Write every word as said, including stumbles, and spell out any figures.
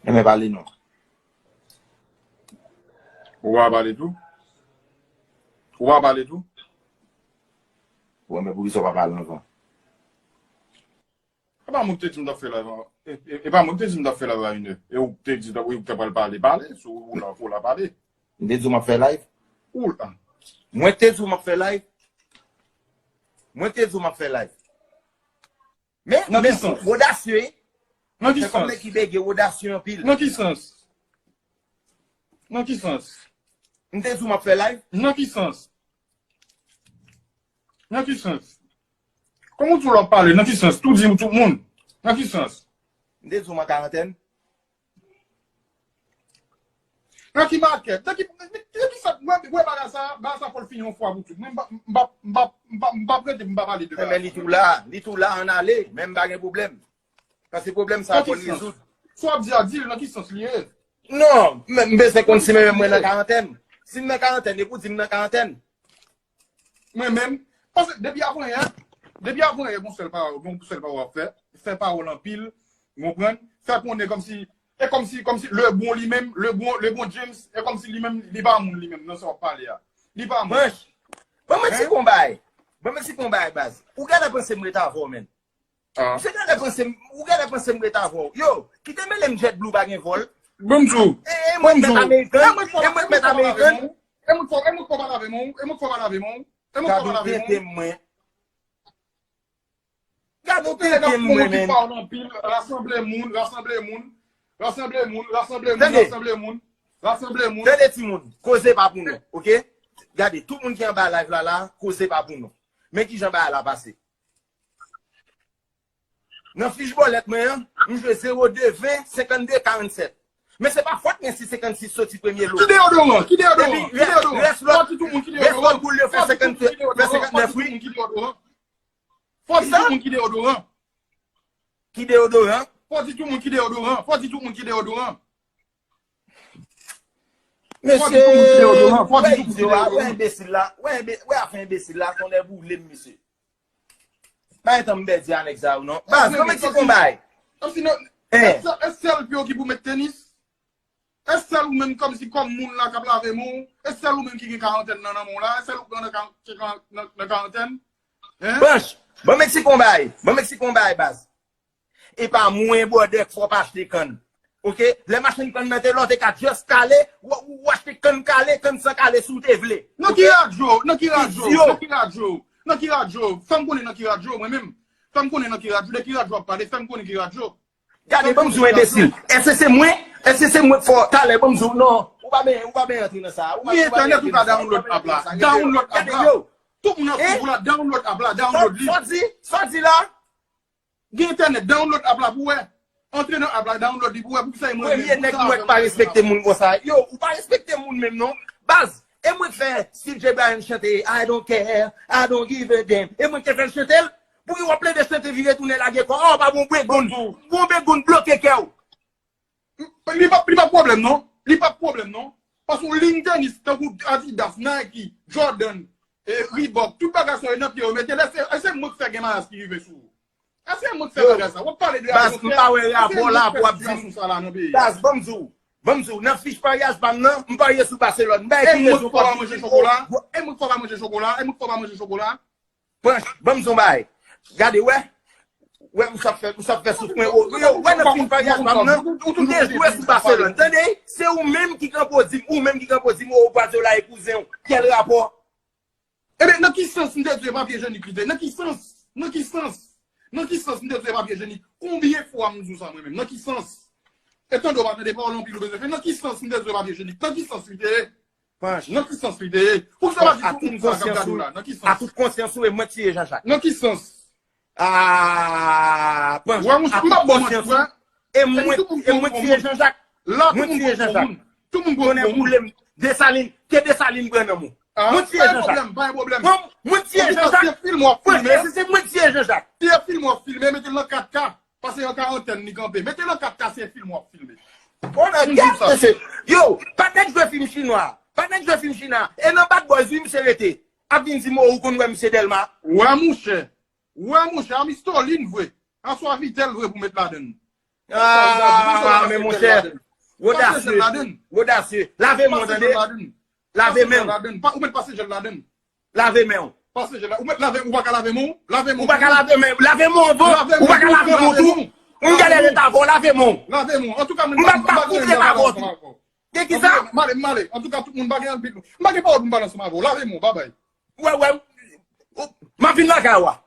Enben pale non. Ou pa pale tou? Ou pa pale tou? Ou enben poukisa w pa pale anvan? E pa mwen ki te di m t ap fè live an. E, e, e pa mwen ki te di m t ap fè live a inè. E ou te di, ou te pral pale, pale. Si ou la, ou la pale. M te di w m ap fè live? Ou la. Mwen te di w m ap fè live? Mwen te di w m ap fè live. Men, Nan men ki sans? Odasye, wi. Nan ki Se kòm sans? Nèg ki bege, odasye anpil. Nan ki sans? Nan ki sans? M te di w m ap fè live? Nan ki sans? Nan ki sans? Kòman w di w ap pale? Nan ki sans? Tou di m tout moun. Nan ki sans? M te di w m an karantèn? Nan ki makèt? Nan ki, nan ki sa? Mwen, mwen bagay sa, bagay sa fò l fini yon fwa pou tout. Mwen, m pa, m pa, m pa, m pa, m pa prete, m pa pale de bagay sa. Men li tou la, li tou la, ann ale, men m pa gen pwoblèm. Paske pwoblèm sa fò l rezoud. Sa w ap di a, di l nan ki sans li ye? Non, men m bezwen konn si mwen menm mwen nan karantèn. Si m nan karantèn, epi w di m nan karantèn. Mwen menm. Paske depi avanyè, depi avanyè, gon sèl pawòl, gon sèl pawòl w ap fè. Fè pawòl anpil, w konprann? Fè konnen kòmsi, e kòmsi, kòmsi Lebron li menm, Lebron, Lebron James, e kòmsi li menm, li pa moun li menm, nan sa w ap pale a. Li pa moun. Branch, ban mwen ti konbay. Ban mwen ti konbay, baz. Ou genlè panse m ret avè w, menn. Ah. Misye genlè panse m, ou genlè panse m ret avè w. Yo, kite mele m JetBlue pa gen vòl. Bon di w. E, e mwen k mèt American, e mwen k mèt American. E mwen k fò, e mwen k fò pale avè mwen, e mwen k fò pale avè mwen, e mwen k fò Gade pale w avè tete mwen. Mwen. Gade w tete mwen, menn. Rasanble moun, rasanble moun, rasanble moun, rasanble moun, Tande. Rasanble moun, rasanble moun. Tande timoun, koze pa pou nou, oke? Gade, tout moun ki anba live la la, koze pa pou nou. Men kijan bagay la pase. Nan fich bòlèt mwen an, m jwe zewo de ven, senkannde, karannsèt. Men se pa fòt mwen si senkannsis soti premye lo. Ki deodoran? Ki deodoran? Epi Ki deodoran? Rès lòt, Fò di tout moun ki rès lòt deodoran. boul yo fè senkannde, fè senkannèf, wi. Fò di Kisa? Tout moun ki deodoran. Ki deodoran? Fò di tout moun ki deodoran. Fò di tout moun ki deodoran. Mesye, Fò di tout moun ki deodoran. Fò di wè tout moun ki idyo a, wè deodoran. Enbesil la, wè enbe-, wè afè enbesil la, tonnè boule m, mesye. Pa gen tan m pèdi a nèg sa yo, non. Baz, non, men ti konbay. Kòmsi non, Eh. e sèl pye w ki pou mèt tenis? E sèl ou menm kòmsi kòm moun la k ap lave men w? E sèl ou menm ki gen karantèn nan nan men w la? E sèl ou k nan, nan, nan, nan karantèn? Hein? Branch, ban men ti konbay. Ban men ti konbay, baz. E pa mwen, brother, k fè w pa achte kann. Oke? Lè machann kann nan te la, w te ka just kale, w, w achte kann kale, kann san kale si w te vle. Nan ki radyo? Nan ki radyo? Idyo. Nan ki radyo? Nan ki radyo? Fè m konnen nan ki radyo, mwen menm. Fè m konnen nan ki radyo. De ki radyo w ap pale? Fè m konnen ki radyo. Gade, ban m di w enbesil. Èske se mwen? Èske se mwen k fè w talè? Ban m di w, non. Ou pa ben, ou pa ben antre nan sa. Ou pa, Gen ou pa ben entènèt ou antre ka nan sa. Ou pa download ben app la. antre nan sa. Gade, Download app gade, la. Yo. Tout moun ap Eh? sou la, download app la, Sa, download li. sa w di? Sa w di la? Gen entènèt, download app la pou wè. Antre nan app la, download li pou wè. Poukisa e mwen Premye nèg mwen k pa respekte moun konsa. Yo, ou pa respekte moun menm non. Baz, e mwen k fè Steve J. Bryan chante I don't care, I don't give a damn. E mwen k te fè l chante l. Pou ki w ap plede chante vire tounen lage kò? Oh, pa bon begoun. Bon begoun bloke kè w. Li pa, li pa pwoblèm non. Li pa pwoblèm non. Paske yon liy tenis tankou Adidas, Nike, Jordan, e, Reebok, tout bagay sa yo nan pye yo mete lè se, e se mwen k fè gen malas ki rive sou ou. E se mwen k fè bagay sa. W ap pale de Baz, m pa wè rapò la pou w ap di sitiyasyon sa la nan peyi. Baz, ban m di w. Ban m di w, nan fich paryaj pa m nan, m parye sou Baselòn. M bay E ki mwen rezon k fò pa manje chokola. E mwen k fò pa manje chokola. E mwen k fò pa manje chokola. Branch, ban m di w bagay. Gade, wè. Wè, m sa fè, m sa fè souf mwen. Yo, wè nan fich paryaj pa m nan, m te jwe sou Baselòn. Tande, se ou menm ki kanpe w di m, ou menm ki kanpe w di m, o, Guardiola e kouzen w. Kèl rapò? Ebyen, nan ki sans m te di w e papye jenik li te? Nan ki sans? Nan ki sans? Nan ki sans m te di w e papye jenik? Konbyen fwa m di w sa mwen menm? Nan ki sans? E tande w pa tande pawòl anpil ou bezwen fè. Nan ki sans m te di w e papye jenik? Nan ki sans li te ye? Nan ki sans li te ye? Poukisa w pa di tout moun sa k ap gade w la? Nan ki sans? A tout konsyans ou, e mwen tiye Jean Jacques. Nan ki sans? Ah, Panch, a tout konsyans ou, e mwen, e mwen tiye Jean Jacques. Mwen tiye Jean Jacques. Tout moun pran pou ou. Desalin, ke Desalin pran nan men w. Mwen tiye Jean Jacques. Mwen tiye Jean Jacques. Mwen tiye Jean Jacques. Se yon fim w ap filme, mete l nan kat K. Pase yon karantèn li kanpe. Mete l nan kat K, se yon fim w ap filme. Konnen gèt mesye. Yo, pa t nèk jwe fim chinwa. Pa t nèk jwe fim chinwa. E nan Bad Boys wi misye rete. Ap vin di m, o, ou konn wè misye Dèlma. Wè monchè. Wè monchè, a Mistolin vre. Aswa Vitel vre pou met ladann. Ah, men monchè. Odasye. Odasye. Lave men w, tande. Lave men w. Ou mèt pase jèl ladann. Lave men w. Pase jèl la. Ou mèt lave, ou pa ka lave men w. Lave men w. Ou pa ka lave men. Lave men w avan. Ou pa ka lave men w tou. M gade leta avè w, lave men w. Lave men w. Antouka, m pa koute leta avè w tou. Gen ki sa? M ale, m ale. Antouka, tout moun pa gen anpil. M pa gen pawòl pou m pale ansanm avè w. Lave men w, babay. Wè, wè. M ap vin lakay ou a.